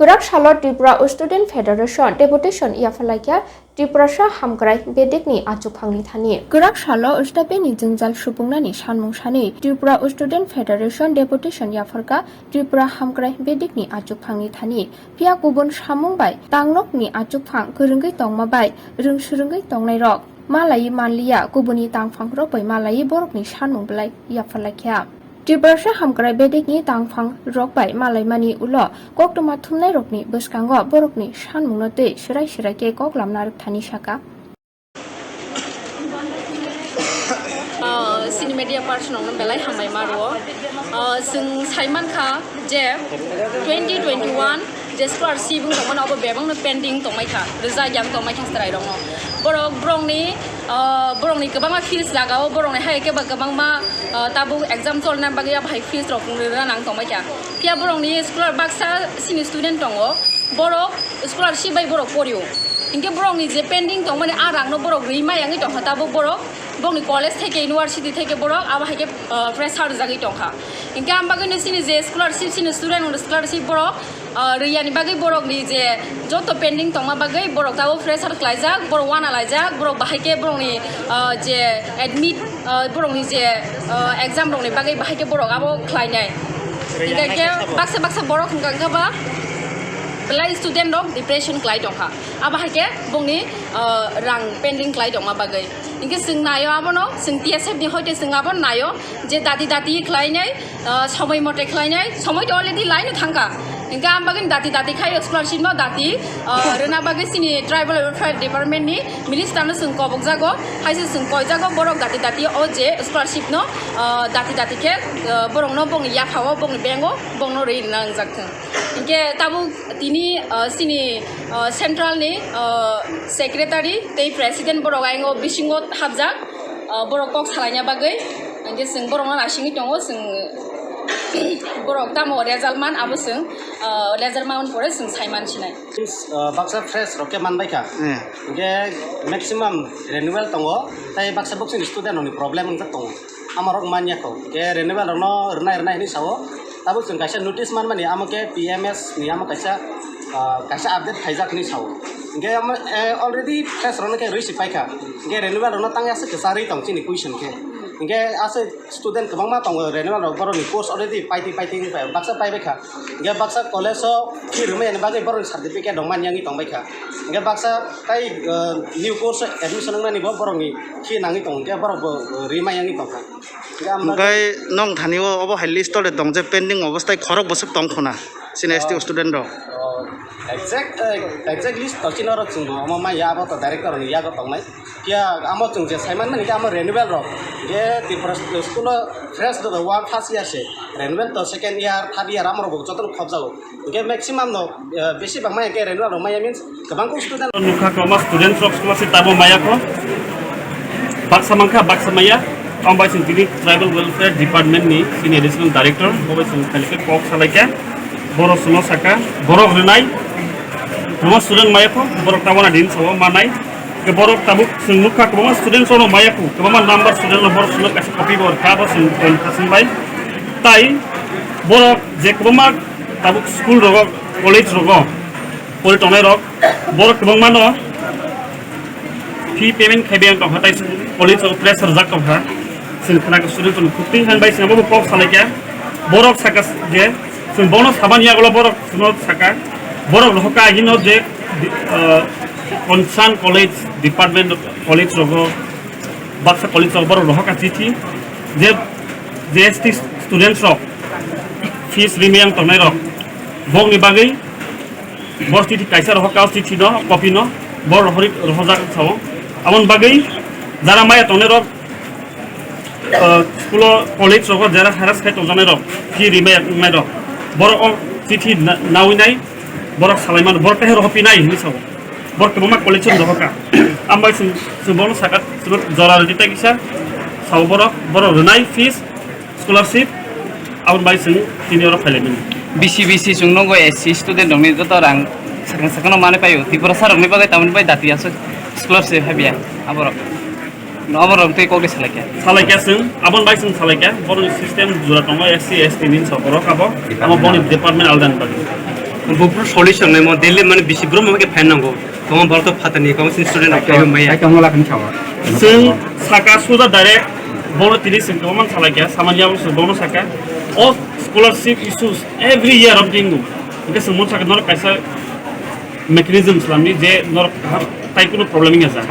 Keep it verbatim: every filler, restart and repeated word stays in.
Kwrak salo Tripura Student Federation deputation yapharlaikha Tiprasa hamkrai bedekni achukphangni thani. Kwrak salo Ulsta Bey ni jwngjal supungnani sanmung sani Tripura Student Federation deputation yapharkha Tripura hamkrai bedekni achukphangni thani. Phiya kubun samung bai tangnokni achukphang kwrwngwi tongma bai rwng swrwngwi tongnairok malaiwi manliya, kubuni tangphangrok bai malaiwi borokni sanmung belai yapharlaikha. Tiprasa hamkrai bedekni tangphangrok bai malaimani ulo koktwma thumnairokni bwskango borokni sanmungno twi swrai swrai khe kok lamna rwkthani saka. Ah, sini media person rokno belai hambai ma rwo. Ah, chwng sai mankha je twenty twenty-one je scholarship wng tongmani abo bebakno pending tongmai kha, rwjak yang tongmai kha chwrairokno. Borok, borokni, ah, borokni kwbangma fees lagao, borokni hai khe ba kwbangma, ah, tabuk exam cholna bagwi abo hai fees rok rwna nang tongmai kha. Phiya borokni scholar baksa sini student tongo, borok scholarship bai borok porio. Hinkhe borokni je pending tongmani a rangno borok rwi ma yangwi tongkha, tabuk borok borokni college theke, university theke borok abo hai khe, ah, pressure rwjagwi tongkha. Hinkhe ang bagwino sini je scholarship, sini student rokni scholarship borok, ah, rwiyani bagwi borokni je joto pending tongma bagwi borok tabuk pressure khlaijak, borok wana laijak, borok bahai khe borokni, ah, je admit, ah, borokni je, ah, exam rokni bagwi bahai khe borok abo khlainai. Hinkhe khe baksa baksa borok hwnkha hwnkha ba belai student rok depression khlai tongkha. Abo hai khe bongni, ah, rang pending khlai tongma bagwi. Hinkhe chwng naio abono, chwng T S F ni hoite chwng abo naio je dati dati khlainai, ah, somoi mote khlainai, somoi to already laino thangkha. Hinkhe ang bagwi dati dati khai scholarship no dati, ah, rwna bagwi chini Tribal Welfare Department ni minister no chwng kobok jago, hai se chwng koi jago borok dati dati o je scholarship no, ah, dati dati khe, ah, borok no bongni yapha o, bongni bank o, bongno rwi rwna wngjak thung. Hinkhe tabuk tini, ah, chini, ah, central ni, ah, secretary tei president borok ayang o bisingo hapjak, ah, borok kok salaina bagwi. Hinkhe chwng borokno naisingwi tongo, chwng borok tamo result man abo chwng, ah, result man pore chwng sai man sinai. Ah, baksa fresh rok khe man bai kha. Eh. Hinkhe maximum renewal tongo, tei baksa bokchini student rokni problem wngjak tongo. Amorok manya kho. Hinkhe renewal rokno rwnai rwnai hinwi sao. Tabuk chwng kaisa notice manmani, amo khe P M S ni amo kaisa, ah, kaisa update khaijak hinwi sao. Hinkhe amo, eh, already fresh rokno khe rwi si paikha. Hinkhe renewal rokno tangwi aswk kwcharwi tong chini question khe. Hinkhe aswk student kwbangma tongo, renewal rok borokni course already paitwi paitwi wngkha, baksa paibaikha. Hinkhe baksa college o fee rwmani bagwi borokni certificate rok manyangwi tongbaikha. Hinkhe baksa tai, ah, new course o admission wngnani bo borokni fee nangwi tongo, hinkhe borok bo, ah, rwi mayangwi tongkha. Hinkhe ang bagwi Hwnkhe nwng thani o obo hai list o le tong je pending obostai khorok bwswk tong khuna sini S T student rok. Oh, exact, eh, exact list to chini oro chwng bo omo manya, abo to director ni yago tongnai. Kya amo chwng je saiman mani khe amo renewal rok je Tripura school o fresh do one first year se renewal to second year, third year amo rok bo joto no khobjago. Hinkhe maximum no, eh, besi bang maya khe renewal rok maya means kwbang kuk student. Nukha kwbangma students rok scholarship tamo maya kho. Baksa mankha, baksa maya. Ang bai sing tini Tribal Welfare Department ni sini additional director, bo bai sing khalikhe kok salaikha. Borok sino saka, borok rwnai. Kwbangma student maya kho, borok tamo na din sabo manai. Ke borok tabuk sing nukha kwbangma students rok maya kho, kwbangma number student rok borok sino kaisa copy bo kha bo sing tong kha sing bai. Tai borok je kwbangma tabuk school rogo, college rogo pori tongnai rok, borok kwbangma no fee payment khai biyang tongkha, tai college rogo pressure jak tongkha. Sini khana student rok khukti han bai sini bo kok salai kya, borok saka je sini bono saban ya golo borok sino saka, borok rohoka hino je, ah, concern college department, college rogo, baksa college rogo borok rohoka chithi je J S T students rok fees rimi yang tongnai rok bongni bagwi bor chithi kaisa rohor ka, chithi no, copy no, bor rohori, rohorjak sao. Aboni bagwi jara maya tongnai rok, ah, school o, college rogo jara harass khai tongjaknai rok, fee rimi yang tongnai rok, borok o chithi na-, nawi nai, borok salai mano, borok khe rohor pinai hinwi sao. Borok kwbangma collection rohor ka. Ambai sing, sing bono saka, sing jora rwdi tai kisa, sao borok, borok rwnai fees, scholarship, aboni bai chwng tini oro phailai mani. B C B C chwng nukgo S C student rokni joto rang sakang sakang no manwi paio. Tiprasa rokni bagwi tamoni bai dati aswk scholarship habya aborok. No, aborok tei kokde salaikha. Salaikha chwng, aboni bai chwng salaikha. Borokni system jora tongo S C, S T ni sokorok abo. Amo boni department alda ni bagwi. Bufru solution nai mo Delhi mane bisi brum ma ke fan nango. Tong bor to phatani kong sin student rok kaiba maya. Ai tong la kan chawa. Sing saka suda direct bono tini sing kong man sala kya samanya bono saka. O scholarship issues every year of dingu. Ke sing mon saka nor kaisa mechanism slamni je nor tai kuno problem ya sa.